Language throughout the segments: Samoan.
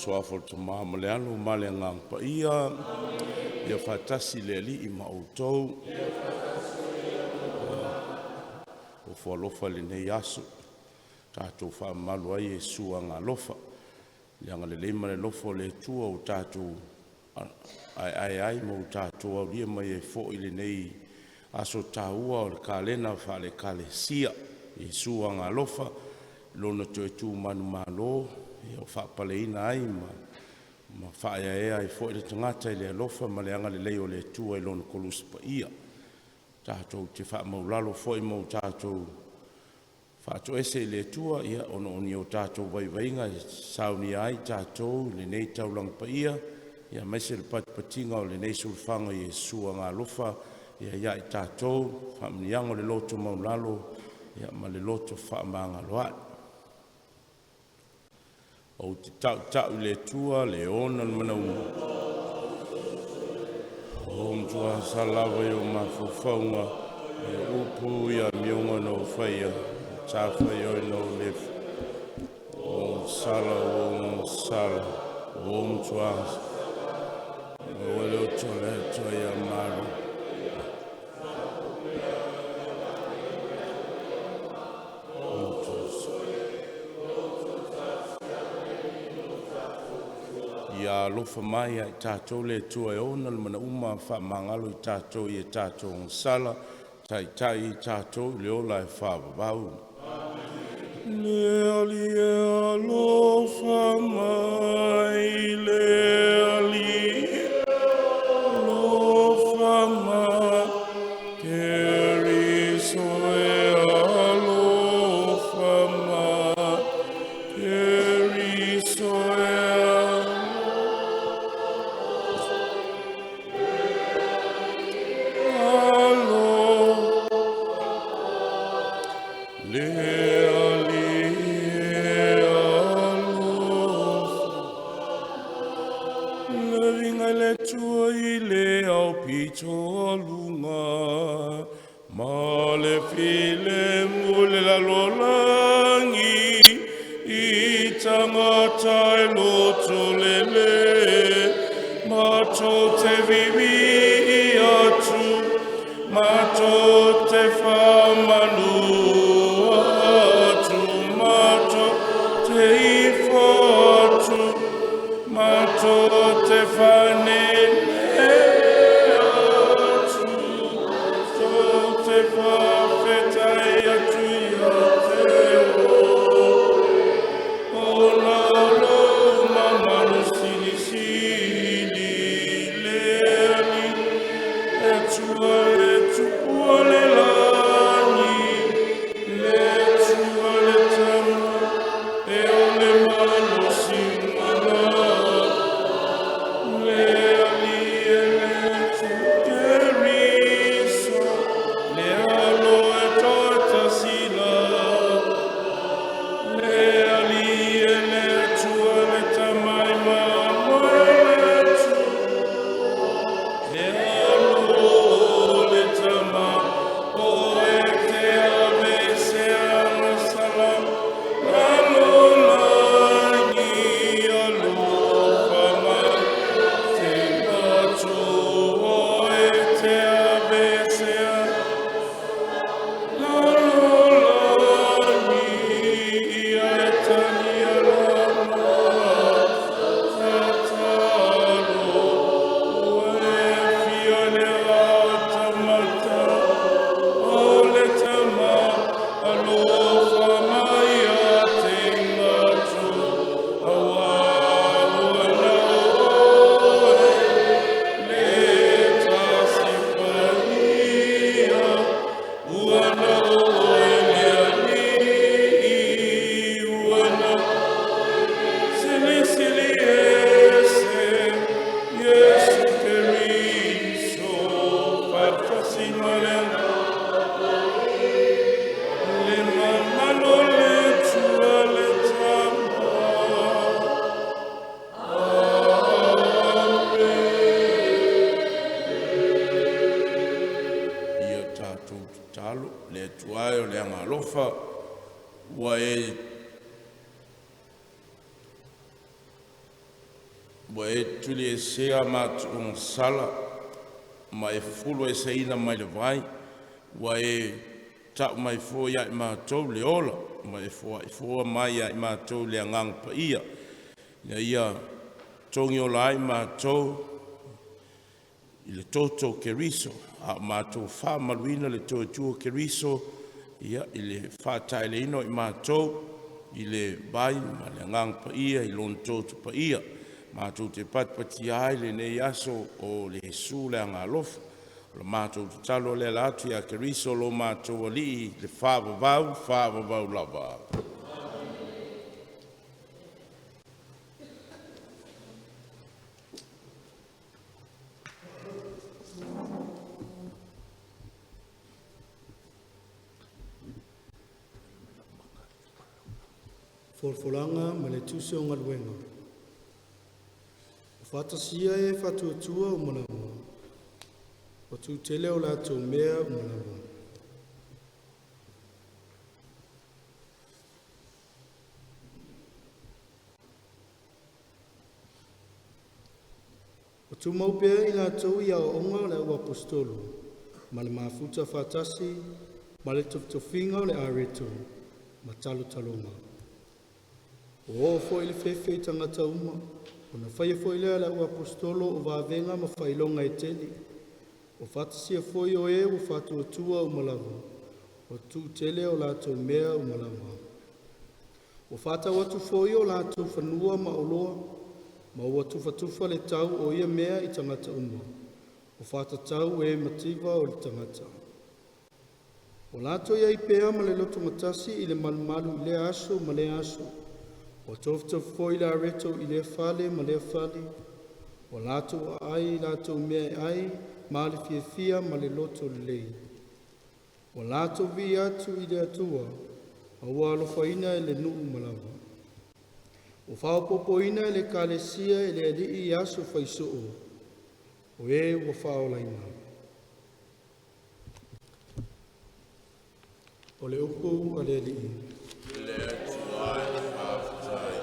Suafa o le Tama ma le Alo ma le Agaga Paia. Ia faatasi le Alii ma outou. Ofo alofa i lenei aso, tatou faamamalu ai Iesu Agaalofa. I le agalelei ma le alofa o le Atua ua tatou aeae ai ma ua tatou aulia mai ai foi lenei aso taua o le kalena faale-Ekalesia, Iesu Agaalofa, i Lona toe tu manumalo, ua faapaleina ai ma faaeaea ai foi le tagata i le alofa ma le agalelei o le Atua i Lona Koluse Paia. Tatou te faamaulalo foi ma o tatou faatoese i le Atua ona o ni o tatou vaivaiga e saunia ai tatou i lenei taulaga paia, aemaise le patipatiga o lenei sulufaga o Iesu Agaalofa ia i tatou faamanuiaga o le loto maualalo ma le loto fefaamagaloai. Ou te tautau i le Atua le ona o le manaoga, ua matua sala lava i ou mafaufauga, i au upu i amioga na ou faia, o matafaioi na ou le faia. Ua ou agasala, ua ou agasala, ua ou matua Maua le loto o le Atua ia malu. Ia alofa mai ia i tatou le Atua e ona le manauma faamagalo i tatou i a tatou agasala, taitai i tatou i le ola e faavavau. Le Alii e alofa mai, le Alii e alofa mai, Keriso e alofa mai, Keriso e alofa. Le Alii e alofa. Le viiga i le Atua i le aopito aluga, ma le filemu i le lalolagi i tagata e lotolelei. Matou te viivii atu, matou te faamanu atu, matou te ifo atu, matou te faanenei atu, matou te faafetai atu ia te oe, ona o lou mamalu silisili. Le Alii, le Atua le Tupua o le lagi, le Atua le Tama, e ou le malosi ugala, le Alii e le Atua Keriso, le Alo e toatasi la, le Alii e le Atua le Tama e mamoe le Atua, le Alo le Tama, o e te aveesea agasala lalolagi, alofa mai te matou. O e te aveesea lalolagi, ia e talia la matou tatalo. Ua e afio i le aoatamata o le Tama, alofa mai ia te matou, auā ua na oe le Tasi Paia, ua na oe le Alii, ua na Silisili Ese, Iesu Keriso, faatasi ma le le mamalu o le Atua le Tama. Amen. Ia tatou tatalo. Le Atua e o le agaalofa, ua e Ua e tuliesea matou ogasala ma e fufulueseina mai le vai. Ua e tau mai fua ia i matou le ola, ma e foai mai ia i matou le Agaga Paia, ina ia togiola ai matou i le toto o Keriso, a o matou faamamaluina le toe o Keriso ia i le faataeleina o i matou i le vai ma le Agaga Paia i Lona toto paia. Matou te patipatia ai lenei aso o le Iesu le Agaalofa. O le matou tatalo le ala atu ia Keriso lo matou Alii, le faavavau, faavavau lava. Folafolaga ma le Tusi o Galuega. Ua faatasia e Faatuatua uma lava, ua tu'utele o latou mea uma lava. Ua tumau pea i latou i aoaoga a le au Aposetolo ma le mafuta faatasi ma le tofitofiga o le areto ma talotaloga. Ua oo foi le fefe i tagata uma, ona faia foi lea e le au Aposetolo o vavega ma faailoga e tele. Ua faatasia foi o e ua faatuatua uma lava, ua tu'utele o latou mea uma lava. Ua faatau atu foi o latou fanua ma oloa, ma ua tufatufa le tau o ia mea i tagata uma ua faatatau e mativa o le tagata. Ua latou i ai pea ma le lotogatasi i le malumalu i lea aso ma lea aso. Ua tofutofu foi le areto i lea fale ma lea fale. Ua latou aai i latou mea e ai ma le fiafia ma le loto lelei. Ua latou viia atu i le Atua ma ua alofaina e le nuu uma lava. Ua faaopoopoina e le Ekalesia e le Alii ia aso faisoo o e ua faolaina. O le upu a le Alii. E faafetai.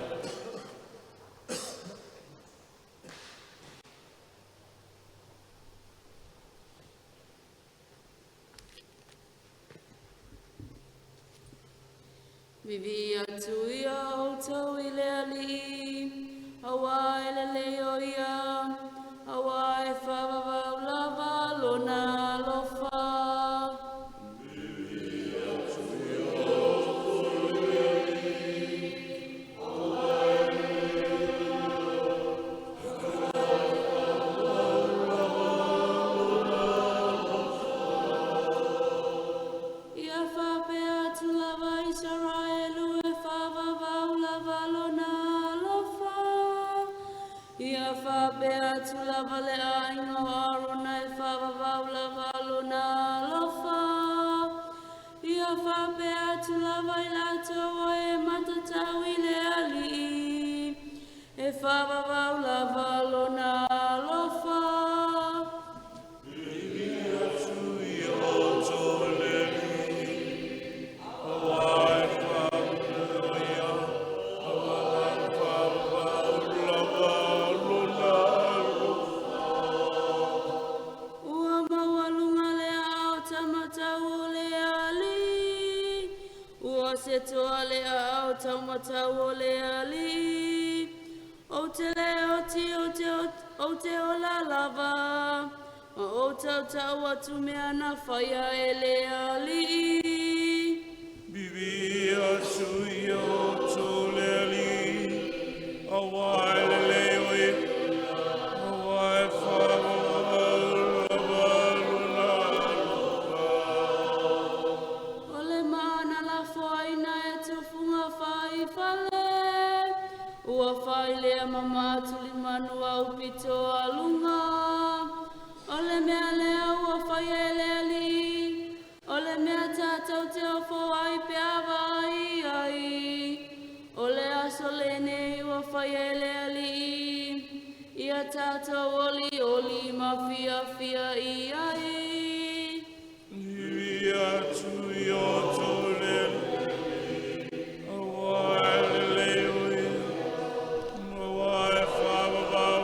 Viviia atu ia outou i le Alii, auā e lelei o ia, auā e faavavau lava lona alofa. Ia faapea atu lava Isaraelu e faavavau lava lona alofa. Ia faapea atu lava le aiga o Arona e faavavau lava lona alofa. Ia faapea atu lava i latou o e matatau i le Alii, e faavavau lava lona alofa. Ua maualuga le aao taumatau o le Alii, ua setoa le aao taumatau o le Alii. Ou te le oti, ou te ola lava, ma ou tautau atu mea na faia e le Alii. Viviia atu ia outou le Alii, auā e lelei o ia, auā e faavavau lava lona alofa. O le maa na lafoaina e tufuga fai-fale, ua fai lea ma matulimanu aupito aluga. O le mea lea ua faia e le Alii, o le mea tatou te ofo ai pe a vaai ai. O le aso lenei ua faia e le Alii, ia tatou olioli ma fiafia i ai. Viviia atu ia outou le Alii, auā e lelei o ia, auā e faavavau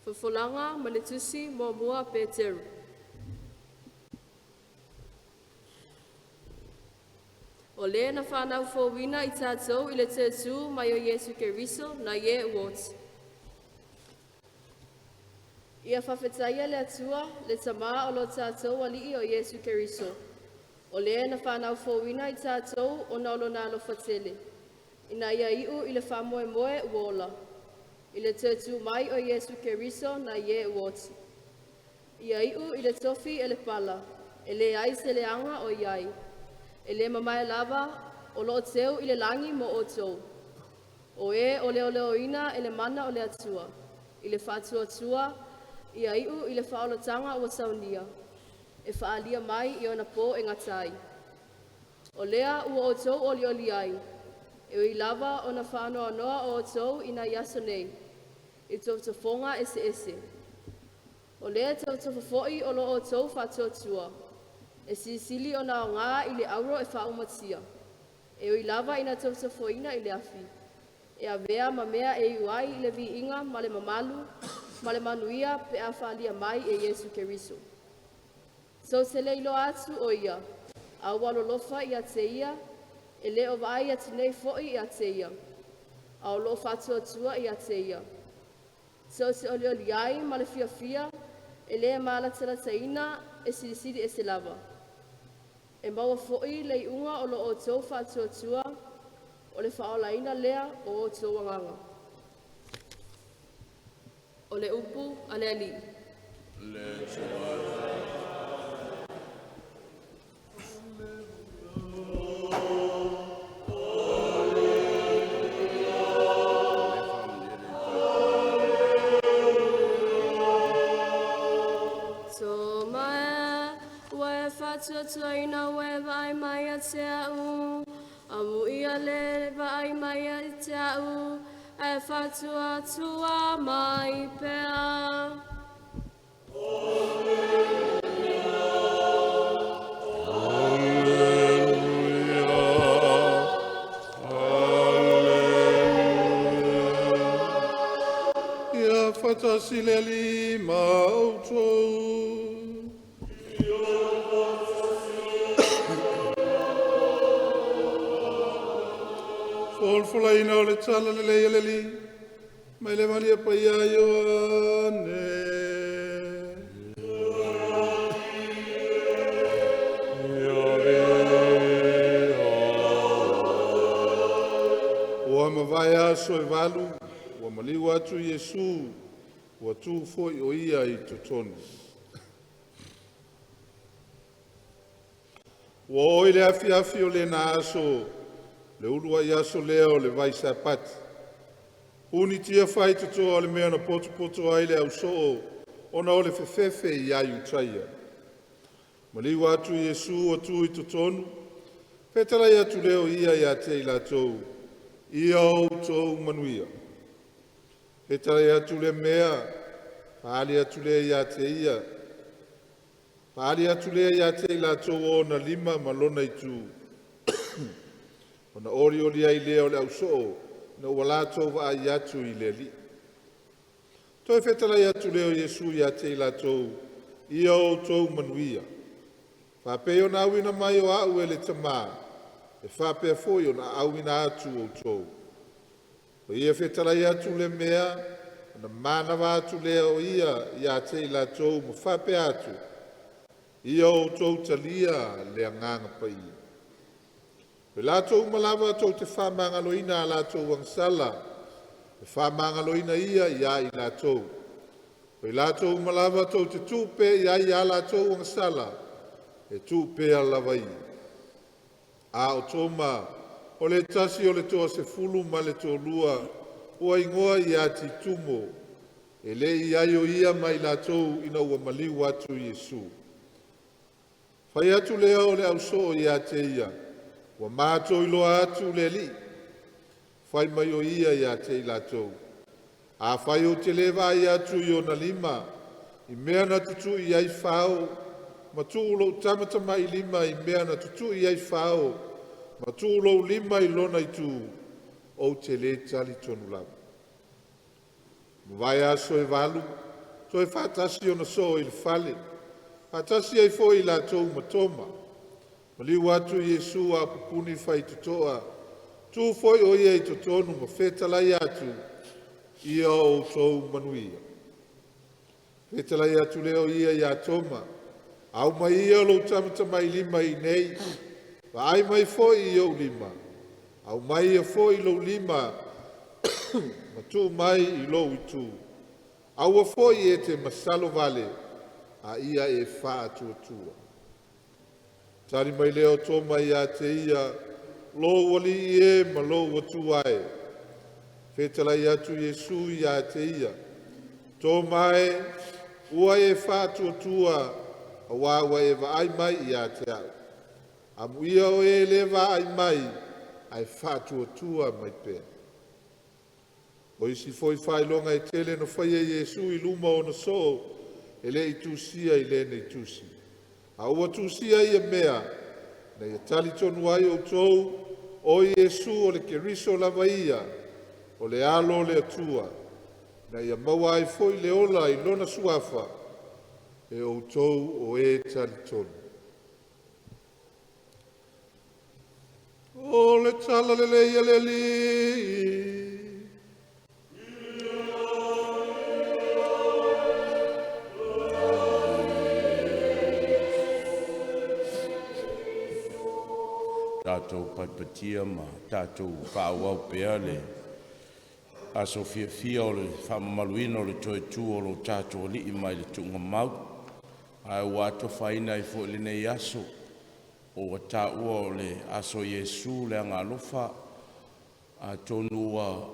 Fofolaga ma le Tusi Muamua a Peteru. O le na whanau fōwina i tātou i le te tū mai o Iesu Keriso na ie uoti. Ia whawhetaia le atua, le tamā o lo tātou alii o Iesu Keriso. O le na whanau fōwina i tātou o na o nā alofa tele. Ina ia iu i le whamoe moe uola. I le te tū mai o Iesu Keriso na ie uoti. Ia iu i le tofi e le pala, e le ai se le anga o iai. E le mamae lava o loo teu i le langi mo o tou. O e o leo leo ina e le mana o le atua. I le whātua ia iu i le whaolotanga ua saunia. E whaalia mai i ona pō e ngatai. O lea ua o tou oli oli ai. E ui lava o na whaanoa noa o tou ina iaso nei. I tautofoga ese ese. O lea tautofofoi o lo o tou whātuatua. E sisili o na ngā i le auro e whaaumatia. E ui lava ina tautofoina i le afi. E avea ma mea e iu ai i le viiga ma le mamalu ma le manuia pe a whaalia mai e Iesu Keriso. So se le iloa atu o ia, a ua lolofa ia te ia, e le o vaai atu nei fo'i ia te ia, a o loo whātuatua ia te ia. So se oli oli ai ma le fiafia, e le mālatalataina e silisili e se lava. E maua fo'i le iuga o lo o tou whātuatua, o le whaolaina lea o o tou anganga. O le upu a le alii. Le Tō mai, ua e whātuatuaina ua e vaai mai a te au. Amu ia le vaai mai a te au, e whātuatua mai pea. Ia whatasi le ali ma outou. Folafolaina o le tala lelei a le Alii, mai le Malia paia Ioane. Ua mavae aso e 8, ua maliu atu Iesu, ua tu foi o ia i totonu. Ua o i le afiafi o lena aso, le ulu ai aso lea o le vai sapati. Puni tia fai totoa o le mea na potopoto ai le ausoo, ona o le fefefe ia Iutaia. Maliu atu Iesu o tu i totonu, fetalai atu leo ia ia te i latou, ia outou manuia. Fetalai atu le mea, faali atu lea ia te ia, faali atu lea ia te i latou o ona lima ma lona itu. Ona oli oli ai lea o le ausoo, na ua latou vaai atu i le alii. Toe fetalai atu lea o Iesu ia te i latou, ia outou manuia. Faapei ona auina mai o au e le tamā, e faapea foi ona auina atu outou. O ia fetalai atu le mea, ona manava atu lea o ia ia te i latou ma faapea atu, ia outou talia le agaga paia. O latou uma lava tou te whamangaloina a latou agasala, e whamangaloina ia ia i latou. O latou uma lava tou te tupe ia ia latou agasala, e tupe a lava ia. A o Toma, o le tasi o le toa 12 ma le toalua, ua igoa ia Titumo, e le i ai o ia mai latou ina ua maliu atu Iesu. Fai atu lea o le ausoo ia te ia, ua mātou iloa atu le alii. Fai mai o ia ia te i latou. A fai o te le vaai atu i ona lima, i mea na tutui ai fao, ma tuu lou tamatamai lima i mea na tutui ai fao, ma tuu lou lima i lona itu, ou te le tali tonu lava. Mavae aso e 8, Toe faatasi ona soo i le fale, faatasi ai foi i latou ma Toma. Maliu atu Iesu a o pupuni faitotoa, tu foi o ia i totonu ma fetalai atu, “Ia o outou manuia.” Fetalai atu lea o ia ia Toma, “Aumai ia lou tamatamailima i inei, vaai mai foi i ou lima. Aumai ia foi lou lima ma tuu mai i lou itu. Aua foi e te masalo vale, a ia e faatuatua.” Tali mai lea o Toma ia te ia, “Lou Alii e ma lou Atua e.” Fetalai atu Iesu ia te ia, “Toma e, ua e faatuatua auā ua e vaai mai ia te au. Amuia o e le vaai mai ae faatuatua mai pea.” O isi foi faailoga e tele na faia e Iesu i luma o ona soo e le i tusia i lenei tusi. A ua tusia ia mea ina ia talitonu ai outou, o Iesu o le Keriso lava ia, o le Alo o le Atua, ina ia maua ai foi le ola i lona suafa, e outou o e talitonu. O le Tala Lelei a le Alii. Tatou paepatia ma tatou faaauau pea le aso fiafia o le faamamaluina o le toe tu o lo tatou Alii mai le tuugamau, ae ua atofaina ai foi lenei aso ua taua o le Aso Iesu le Agaalofa. Atonu ua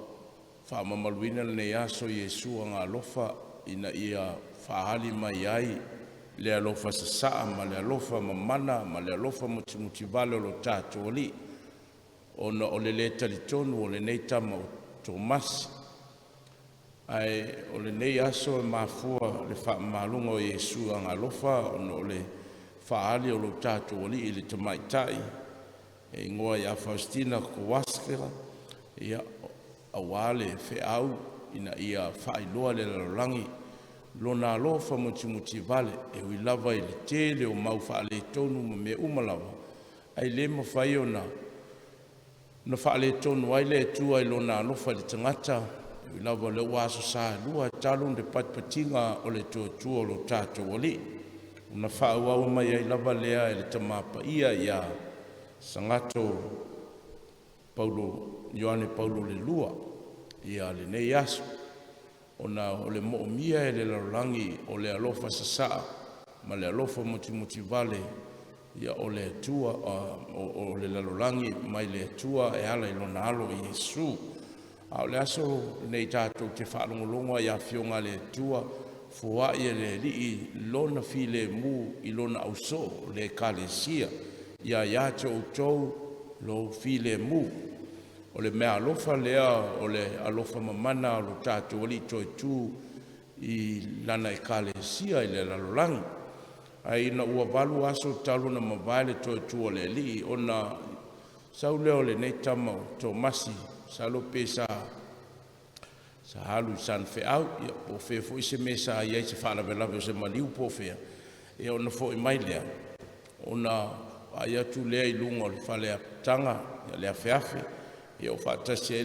faamamaluina lenei aso Iesu Agaalofa ina ia faaali mai ai le alofa sasaa ma le alofa mamana ma le alofa mutimutivale o lo tatou Alii, ona o le le talitonu o lenei tama o Tomasi. Ae o lenei aso e mafua le faamamaluga o Iesu Agaalofa ona o le faaali o lo tatou Alii i le tamaitai e igoa ia Faustina Kowalska, aua le feau ina ia faailoa i le lalolagi Lona alofa mutimutivale, e ui lava i le tele o mau faaletonu ma mea uma lava, ae le mafai ona faaletonu ai le Atua i Lona alofa i le tagata, e ui lava o lea ua Aso Sa e lua talu le patipatiga o le toe tu o lo tatou Alii. Na faaauau mai ai lava lea e le Tama Paia ia SagatO Paulo Ioane Paulo II lenei aso, ona o le moomia e le lalolagi o le alofa sasaa ma le alofa mutimutivale o le Atua o le lalolagi mai le Atua e ala i Lona Alo o Iesu. A o le aso lenei tatou te faalogologo ai i afioga a le Atua, foai e le Alii Lona filemu i Lona ausoo, le Ekalesia. Ia ia te outou lou filemu. O le meaalofa lea o le alofa mamana o lo tatou Alii toetu i Lana Ekalesia i le lalolagi. Ae ina ua 8 aso talu ona mavae le toe tu a le Alii, ona sau lea o lenei tama o Tomasi, masalo pe sa alu i sana feau po o fea foi se mea sa i ai i se faalavelave o se maliu po o fea, ia ona foi mai lea, ona vaai atu lea i luga o le fale apitaga i le afeafe, o faatasi ai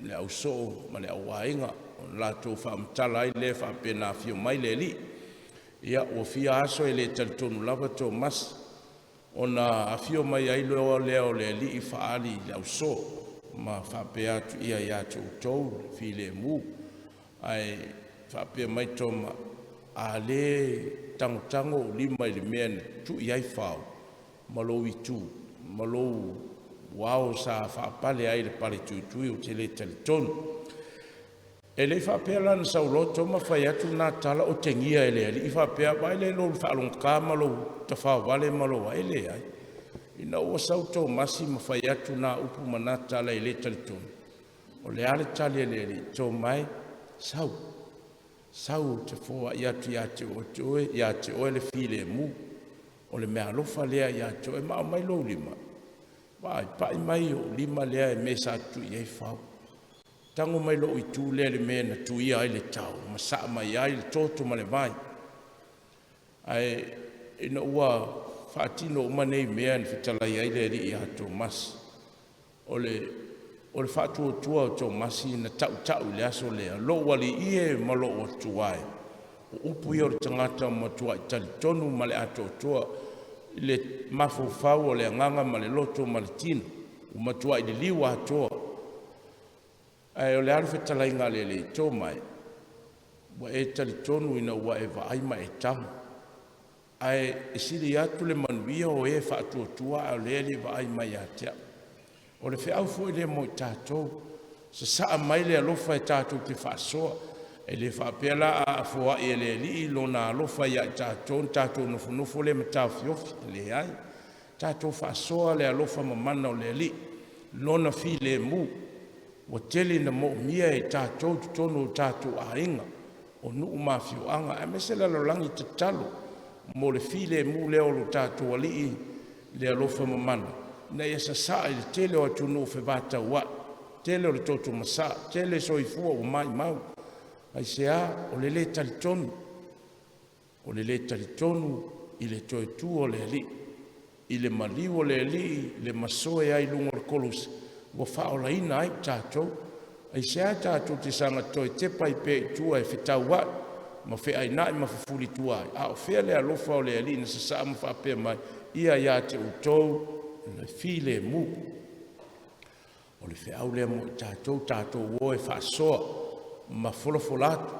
le ausoo ma le auaiga, ona latou faamatala ai lea faapea na afio mai le Alii. Ia ua fia aso e le talitonu lava Tomasi, ona afio mai ai loa lea o le Alii faaali i le ausoo ma faapea atu, “Ia ia te outou le filemu.” Ae faapea mai Toma, “A le tagotago ou lima i le mea na tutui ai fao ma lou itu ma lou ao sa faapale ai i le paletuitui, ou te le talitonu.” E le i faapea la na sau loa Toma fai atu lena tala otegia e le Alii faapea, “Vaai la i lou faalogogata ma lou tafaovale ma lou a…” E leai. Ina ua sau Tomasi ma fai atu na upu ma na tala e le talitonu, o le a le tali a le Alii? “Toma e, sau, sau ou te foai atu ia te oe le filemu. O le meaalofa lea ia te oe, ma aumai lou lima, vaai, pa'i mai i ou lima lea i le mea sa tutui ai fao. Tago mai lou itu lea i le mea na tuia ai le tau ma saa mai ai le toto ma le vai. Ae ina ua faatino uma nei mea na fetalai ai le Alii ia Tomasi, o le faatuatua o Tomasi na tautau i le aso lea, “Lou Alii e ma lou Atua e.” O upu ia o le tagata ua matuai talitonu ma le atoatoa i le mafaufau o le agaga ma le loto ma le tino, ua matuai liliu atoa. Ae o le a le fetalaiga a le Alii? Toma e, ua e talitonu ina ua e vaai ma e tago, ae sili atu le manuia o e faatuatua a o lea e le i vaai mai ia te au. O le feau foi lea mo i tatou, sasaa mai le alofa e tatou te faasoa. E le faapea la a foai e le Alii Lona alofa ia i tatou ona tatou nofonofo lea ma taofiofi, leai, tatou faasoa le alofa mamana o le Alii, Lona filemu. Ua tele ina moomia e tatou i totonu o tatou aiga, o nuu ma afioaga aemaise le lalolagi tatalo mo le filemu lea o lo tatou Alii i le alofa mamana ina ia sasaa i le tele o atunuu fevataua'i, tele o le toto masaa, tele soifua ua maumau. Aisea? O le le talitonu, o le le talitonu i le toe tu o le Alii, i le maliu o le Alii, le masoe ai i luga o le koluse ua faaolaina ai tatou. Aisea tatou te saga toe tepa ai pea i tua e fetauai ma feainai ma fefulitua ai? A o fea le alofa o le Alii na sasaa ma faapea mai, “Ia ia te outou le filemu”? O le feau lea mo i tatou, tatou o e faasoa ma folafola atu,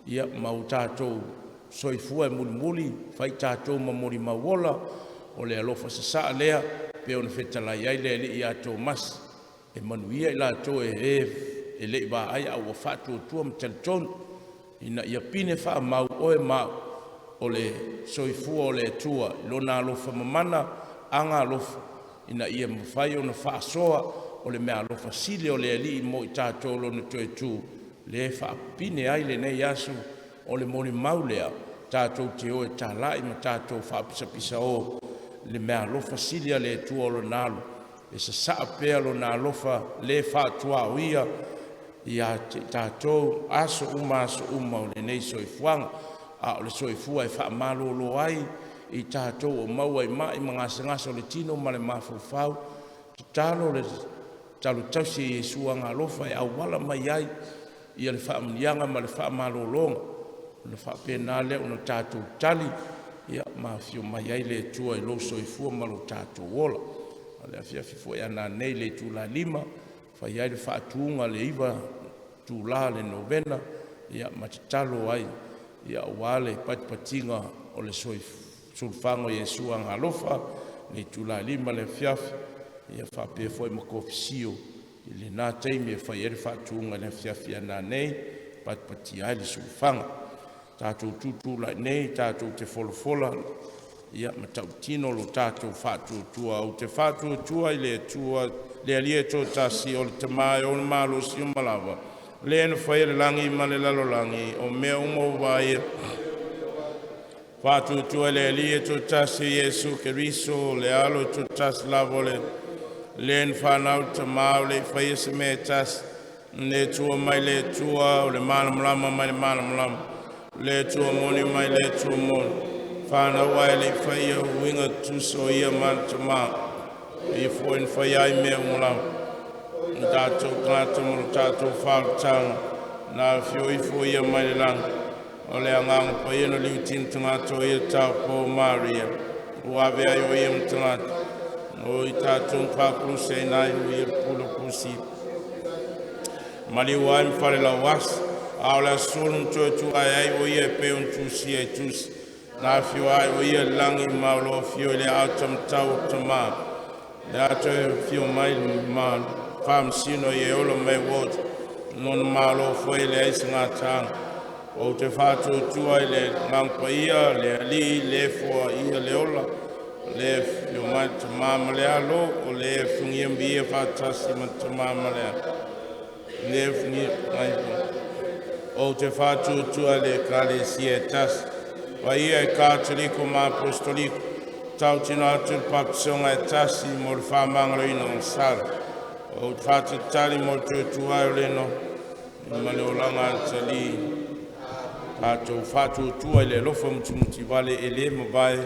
ia ma o tatou soifua e mulimuli fai tatou ma molimau ola o le alofa sasaa lea pei ona fetalai ai le Alii ia Tomasi, e manuia i latou o e le i vaai a ua faatuatua ma talitonu, ina ia pine faamau oe ma au o le soifua o le Atua i Lona alofa mamana agalofa ina ia mafai ona faasoa. O le meaalofa sili a le Alii mo i tatou Lona toe tu lea e faapipine ai lenei aso. O le molimau lea tatou te o e talai ma tatou faapisapisao i le meaalofa sili a le Atua o Lona alo e sasaa pea Lona alofa le faatuaoia ia te i tatou aso uma aso uma o lenei soifuaga, a o le soifua e faamalolo ai i tatou o maua i mai ma gasegase o le tino ma le mafaufau. Tatalo le tatalo tausi a Iesu Agaalofa e auala mai ai ia le faamanuiaga ma le faamalologa ona faapena lea ona tatou tali ma afio mai ai le Atua i lou soifua ma lo tatou ola. A o le afiafi foi a nanei i le itula e 5:00 e fai ai le faatuga i le 9 itula o le novena ma tatalo ai aua le patipatiga o le sulufaaga o Iesu Agaalofa i le itula e 5:00 i le afiafi, faapea foi ma Kopisio i lena taimi e fai ai le faatuga i le afiafi a nanei e patipatia ai le sulufaaga. Tatou tutulai nei tatou te folafola ma tautino lo tatou faatuatua. Ou te faatuatua i le Atua, le Alii e toatasi, o le Tama e ona malosi uma lava, le na faia le lagi ma le lalolagi, o mea uma ua vaaia. Faatuatua i le Alii e toatasi, Iesu Keriso, le Alo e toatasi lava o le le na fanau i le Tama, ua le i faia se mea e tasi, le Atua mai le Atua, o le malamalama mai le malamalama, le Atua moni mai le Atua moni, fanau ae le i faia, uiga tutusa o ia ma le Tama, o ia foi na faia ai mea uma lava. O tatou tagata ma lo tatou faaolataga, na afio ifo ia mai le lagi, o le Agaga Paia na liutino tagata o ia taupou Maria, ua ave ai o ia ma tagata, o i tatou faakuluse ai o ia pula pusi, maliu ai ma fale lauasi, a o le aso sulu na toe tua ai o ia e pei ona tusia i tusi, na afio ai o ia i le lagi ma o lo afio i le aao taumatau o le Tama, le a toe afio mai le malu, faamasino ia e ola mai uoti, lona malo foi e leai se gataaga. Ou te faatuatua i le Agaga Paia, le Alii, le foaia le ola, le afio mai le Tama ma le Alo, o le afugia mbia faatasi ma le Tama ma le Alo, le afugia mai. Ou te faatuatua i le Ekalesia e tasi, paia e Katoliko ma Apostoliko, tautino atu le papasoga e tasi mo le faamagaloina o sala. O whātatari mo te tuai o leno, ma le olanga tali, tātou whātuatua i le alofa mutimuti vale e le mavae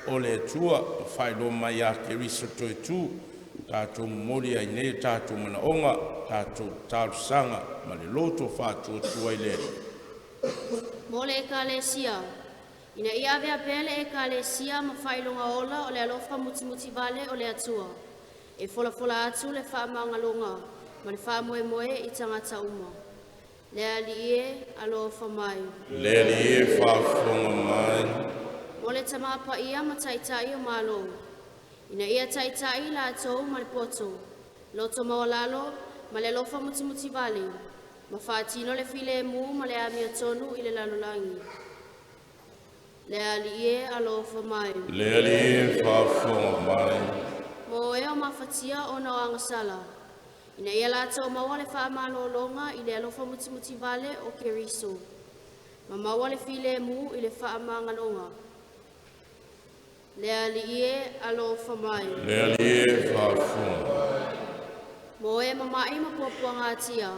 o le Atua, whailo mai a Keriso toe tū, tātou momoli ai nei, tātou manaonga, tātou talosaga ma le loto whātuatua i le Alii. Mo le Ekalesia, ina ia avea pea le Ekalesia ma faailoga ola o le alofa mutimuti vale o le Atua, e folafola atu le faamagaloga ma le faamoemoe i tagata uma. Le Alii e alofa mai. Le Alii e faafofoga mai. Mo le tamapaia ma taitai o Malo, ina ia taitai latou ma le poto, loto maualalo ma le alofa mutimuti vale, ma faatino le filemu ma le amiotonu i le lalolagi. Le Alii e alofa mai. Le Alii e faafofoga mai. Mo e o mafatia ona o agasala, ina ia latou maua le faamalologa i le alofa mutimuti vale o Keriso, ma maua le filemu i le faamagaloga. Le Alii e alofa mai. Le Alii e faafofoga mai. Mo e mama'i ma puapuagatia,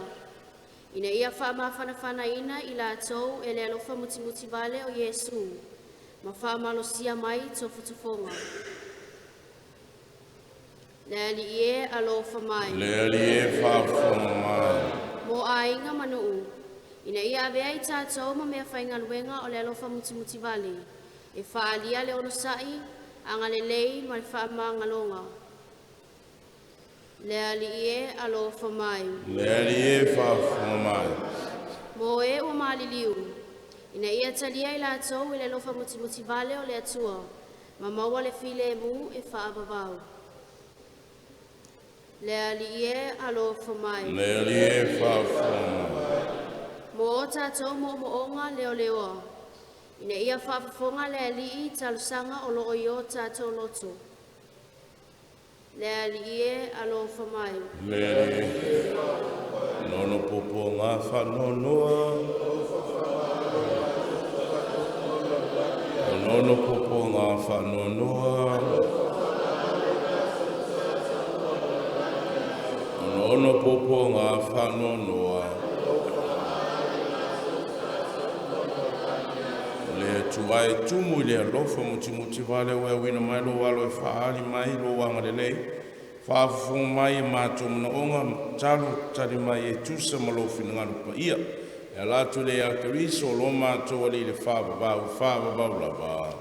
ina ia faamafanafanaina i latou e le alofa mutimuti vale o Iesu, ma faamalosia mai tofotofoga. Le Alii e alofa mai. Le Alii e faafofoga mai. Mo aiga ma nuu, ina ia avea i tatou ma mea faigaluega o le alofa mutimuti vale, e faaalia le onosai, agalelei ma le faamagaloga. Le Alii e alofa mai. Le Alii e faafofoga mai. Mo e ua maliliu, ina ia talia i latou i le alofa mutimuti vale o le Atua, ma maua le filemu e faavavau. Le Alii e alofa mai. Le Alii e faafofoga mai. Mo o tatou moomooga leoleoa, ina ia faafofoga le Alii i talosaga o loo i o tatou loto. Le Alii e alofa mai. Le Alii nono popoga faanoanoa. Nono popoga faanoanoa. Nono popoga faanoanoa. Le Atua e tumu i le alofa mutimuti vale ua e uina mai lou alo e faaali mai lou agalelei. Faafofoga mai e matou manaoga talo tali mai e tusa ma lou finagalo paia. E ala atu le ia Keriso o lo matou Alii le faavavau, faavavau lava.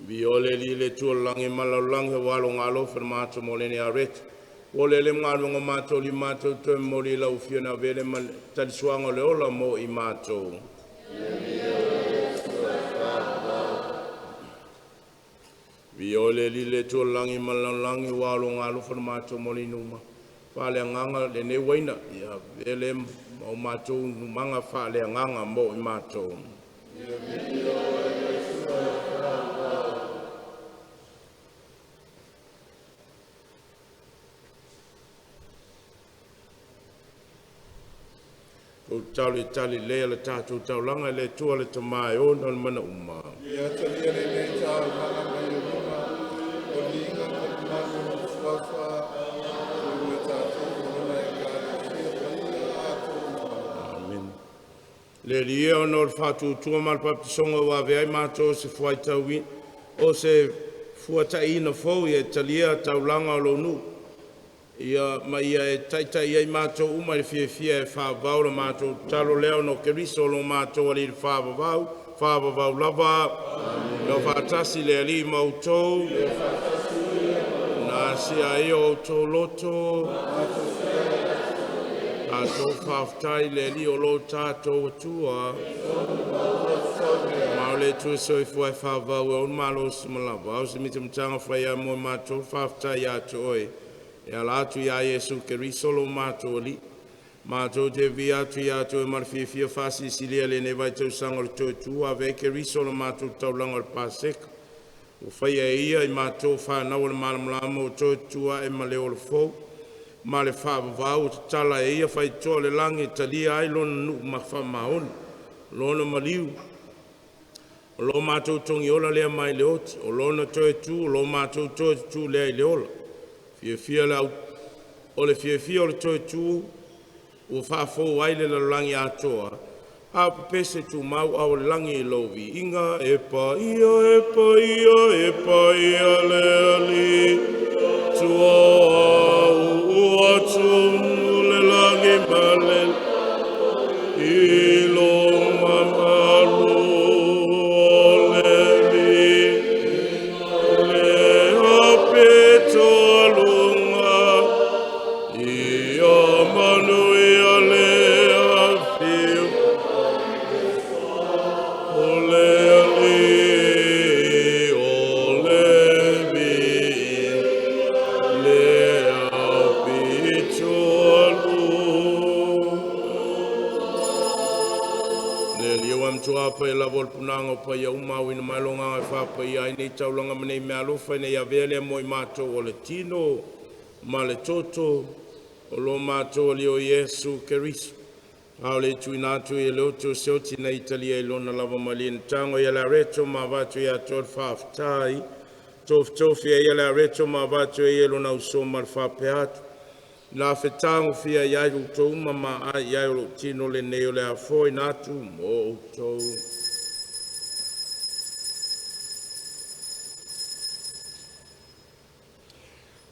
Viole li le tualangi malaulangi walo ngalo fermato molene aret. Ole le ngalo mato li mato te moli la ufiona vele mal talisuanga le ola mo i mato. Viole li le tualangi malaulangi walo ngalo fermato moli numa. Fale nganga le ne waina ia vele o mato numanga fale nganga mo i mato. O tau i tali lea le tātou taulanga le tua le tamae o na mana uma. Ia talia le nei taulaga mai o luma, o liga ma le manu o suafa, o le tātou o e kalesia paia atu uma. Amen. Le lia o no le whātūtua ma le papisonga o ave ai mātou se fuaitau o se fuataina fou ia talia taulanga o lonu. Ia ma ia e taitai ai mātou uma le fiafia e whaavau la mātou talo leo no Keriso lo mātou ali le whaavavau, whaavavau lava. Leo whaatasi le ali mautou, nā sia e o tō loto, tātou whaaftai le ali o lo tātou atua. Mao le tue soifua e whaavau e on malo simalava, au se mita mtanga whaia mo mātou whaaftai atu oe. E ala atu ia Iesu Keriso lo mātou ali. Mātou te via atu i atu e marfiafia whasisilia le ne vai tausaga o le toe ave ai Keriso le mātou taulaga o le Paseka. Ua faia e ia i mātou whanau o le malamalama o toe tua e ma le o le fou. Ma le whaavavau o te tala e ia whaitoa le langi talia ai lona nuu ma whamaoni. Lona maliu. O lo mātou tongi ola lea mai le oti. O lona toe tu, o lo mātou toe tu lea i le ola. Fiafia le au, o le fiafia o le toe tu, ua faafou ai le lalolagi atoa, a pepese tumau au le lagi i lou viiga, e paia, e paia, e paia le Alii, tua au ua tumu le lagi ma le i lo mamalu o le viiga le apito aluga, ia manuia le afio o le Alii, o le viiga le apito aluga. Le liu am tua pa i lava o le punaga o paia uma auina mai lo agaga e faapaia ai nei taulaga ma nei meaalofa ina ia avea lea mo i matou o le tino ma le toto o lo matou Alii o Iesu Keriso. A o le tuuina atu i le oto se oti na italia i lona lava malie na tago ia le areto ma avatu ia te oe le faafetai. Tofitofi ai ia le areto ma avatu ai ia lona uso ma le faapea atu. Na fetagofia i ai outou ma maai i ai o lou tino lenei o le afoina atu mo outou.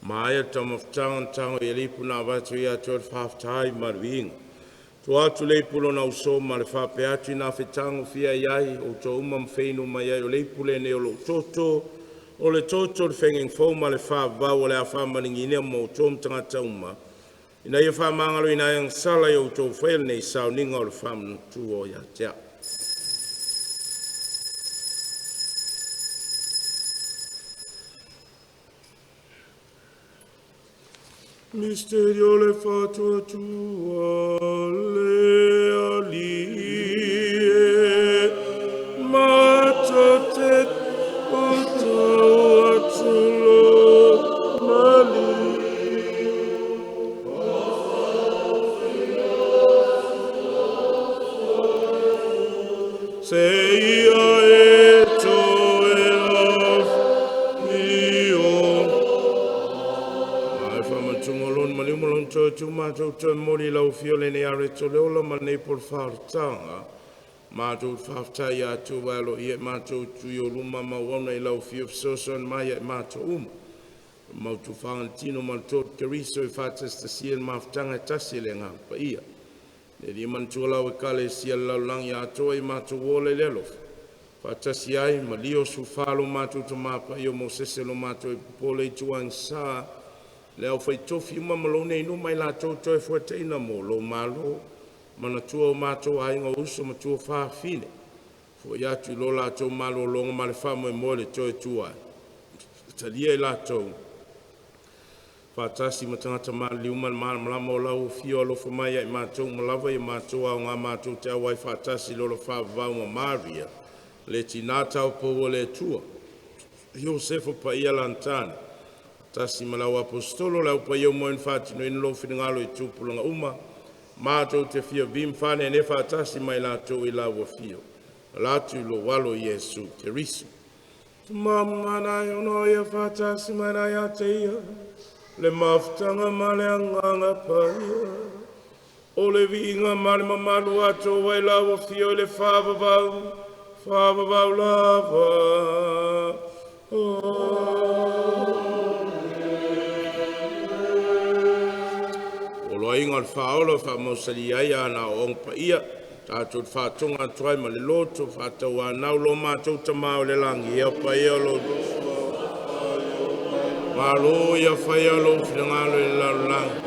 Ma aia taumafataga na tago i le ipu na avatu ia te oe le faafetai ma le viiga. Tua atu le ipu lona uso ma le faapea atu ina fetagofia i ai outou uma ma feinu mai ai o le ipu lenei o lou toto, o le toto o le faigaiga fou ma le faavavau o le a faamaligiina mo outou ma tagata uma. Ina ia faamagaloina ai agasala i outou faia lenei sauniga o le faamanatu o ia te au. Misterio le faatuatua le Alii e, matou te matau atu lo maliu. Se ia e toe afio. Ai whamatunga lon maliu ma lon toe tu mātou toe mori lau fio le nei areto le ola ma nei pol whaortanga. Mātou whaftai atu walo i e mātou tui o luma mauauna i lau fio fesoasoani mai e mātou uma. Mautu whangan tino ma le tō Keriso i whātastasia le mafutanga e tasi le ngā paia. Le li mantua lau e kale sia le lalolagi atoa i mātou ola i le alofa. Whātasi ai ma lio su whalo mātou ta māpa i o Mosese lo mātou i popole i tuang sa. Le au whaitofi uma ma lo nei numa i lātou toe fuateina mo lo malo. Manatua o mātou ainga uso matua whaafine. Fo i atu i lo lātou malo longa ma le whamoe moe le toe tua. Talia i lātou. Whātasi ma tangata maali uma le malamalama o lau fio alofa mai ai mātou malawa i mātou au ngā mātou te awai whātasi lolo whaavau ma Maria. Le tina tau po o le tua. Iosefo pa ia lantane. Tasi ma lau apostolo lau pa ia moen whātino ina lo whingalo i tupulanga uma. Mātou te fia vim whane ne whātasi mai lātou i lau fio. Lātu lo walo Iesu Keriso. Tumamana ono ia whātasi mai nai a te ia. Le mafutanga ma le anganga paia. O le viiga ma le mamalu atu ai lau fio i le whaavavau, whaavavau lava. O loaiga o le faaola faamausali ai ana o oga paia, tatou te faatoga atu ai ma le loto, faatauanau lo matou tamā o le lagi, ia paia lo Malo ia faia lou finagalo i le lalolagi.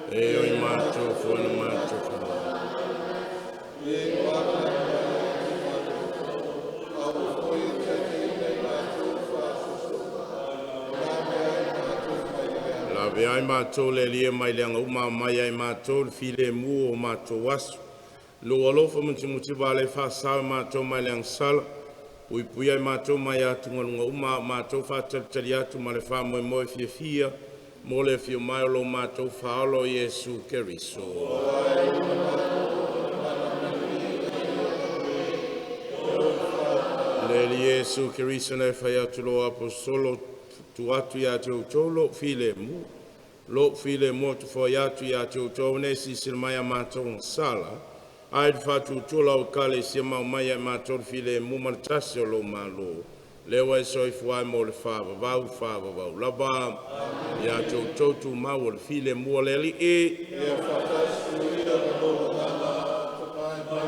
E oi mātou fuana mātou fuana. Ave ai matou le Alii e mai le aga mai ai matou le filemu o matou aso. Lou alofa mutimuti vale faasao matou mai le agasala, puipui ai matou mai atugaluga uma, a o matou faatalitali atu ma le faamoemoe fiafia mo le afio mai o lo matou Faaola o Iesu Keriso. Le Alii Iesu Keriso na e fai atu i lou aposetolo tu atu ia te outou lou filemu, lou filemu ou te foai atu ia te outou, ne i silasila mai i a matou agasala, ae i le faatuatua o lau Ekalesia ma aumai ia i matou le filemu ma le tasi o lou Malo, lea ua e soifua ai mo le faavavau, faavavau lava. Ia te outou tumau o le filemu o le Alii. Ia faatasi ia ma lou agaga. Tapai mai.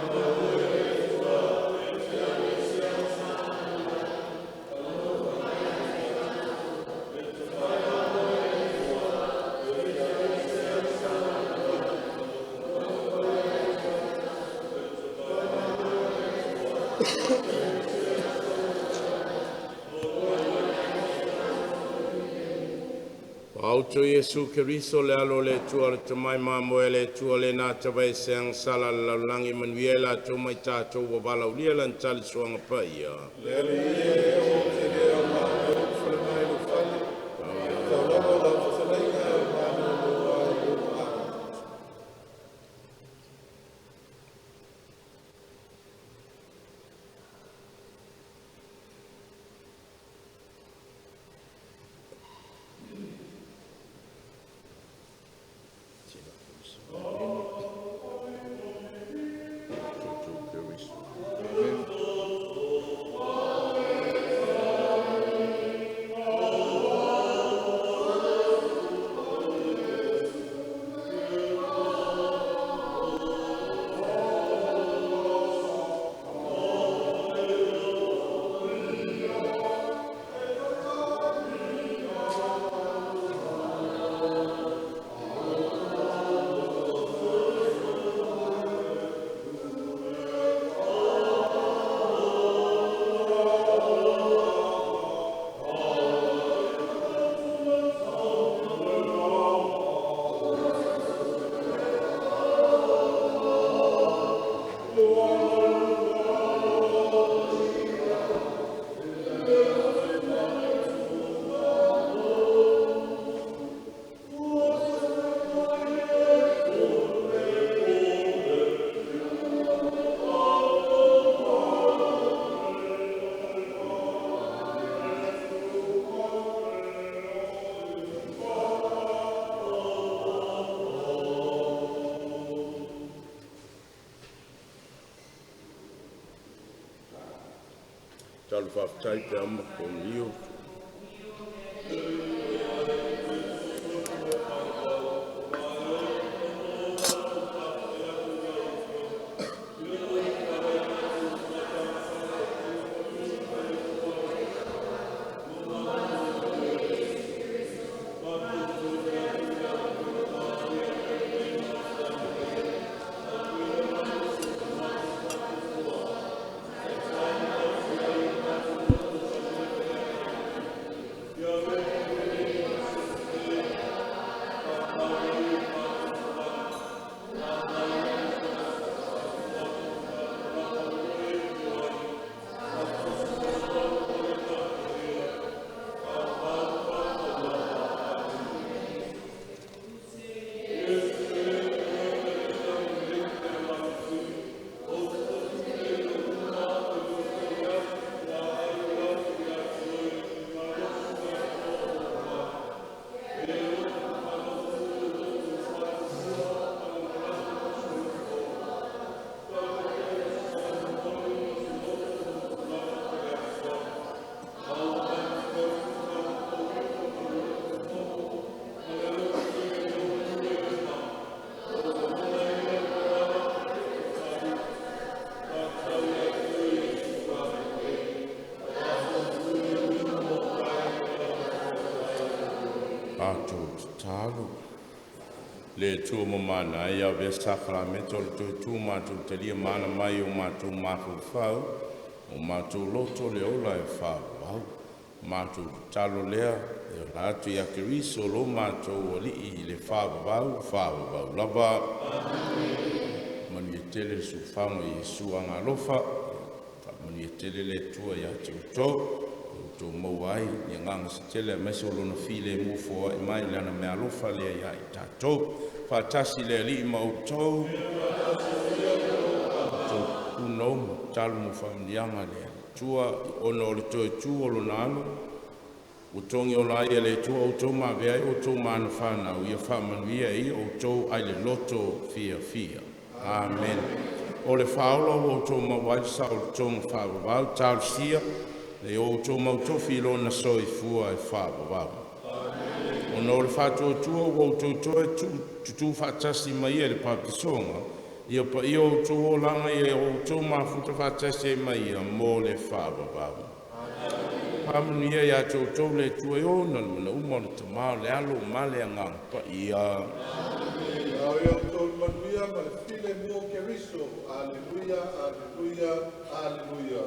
Auto Iesu Keriso le alo o le Atua le tamai mamoe le Atua le na tavaese agasala le lalolagi manuia i latou ma i tatou ua valaaulia lana tali suaga paia. Le Alii e, ou te le aumā e ulufale mai i lou fale, e tatau lava lau fetalaiga e malolo ai i ou aao. Amen. Talo faafetai pe ama konio. Tatou tatalo. Le Atua mamana ai ave sakaramento o le toe matou talia mana mai o matou mafaufau, o matou loto le ola e faavavau. Matou tatalo lea e ola atu ia Keriso lo matou Alii i le faavavau, faavavau lava. Manuia tele le siufaga o Iesu Agaalofa. Faamanuia tele le Atua ia te outou, ua outou maua ai le agaga se tele aemaise o Lona filemu foai mai le ana meaalofa lea ia i tatou. Faatasi le Alii ma outou. Outou punou ma tatalo mo faamanuiaga a le Atua ona o le toe tu o Lona Alo ua togi ola ai e le Atua outou ma avea ai outou ma ana fanau, ia faamanuia e Ia outou ai le loto fiafia. Amene. O le faaola ua outou maua ai le saolotoga faavavau, talosia ina ia outou mautofi i Lona soifua e faavavau. Ona o le faatuatua ua outou toe tutufaatasi faatasi ma Ia i le papatisoga, ia paia o outou olaga ia outou mafuta faatasi ai ma Ia mo le faavavau. Faamanuia ia te outou le Atua e ona le mea uma, o le Tama, o le Alo ma le Agaga Paia. Ao ia outou i le manuia ma le filemu o Keriso. Aleluia, aleluia, aleluia.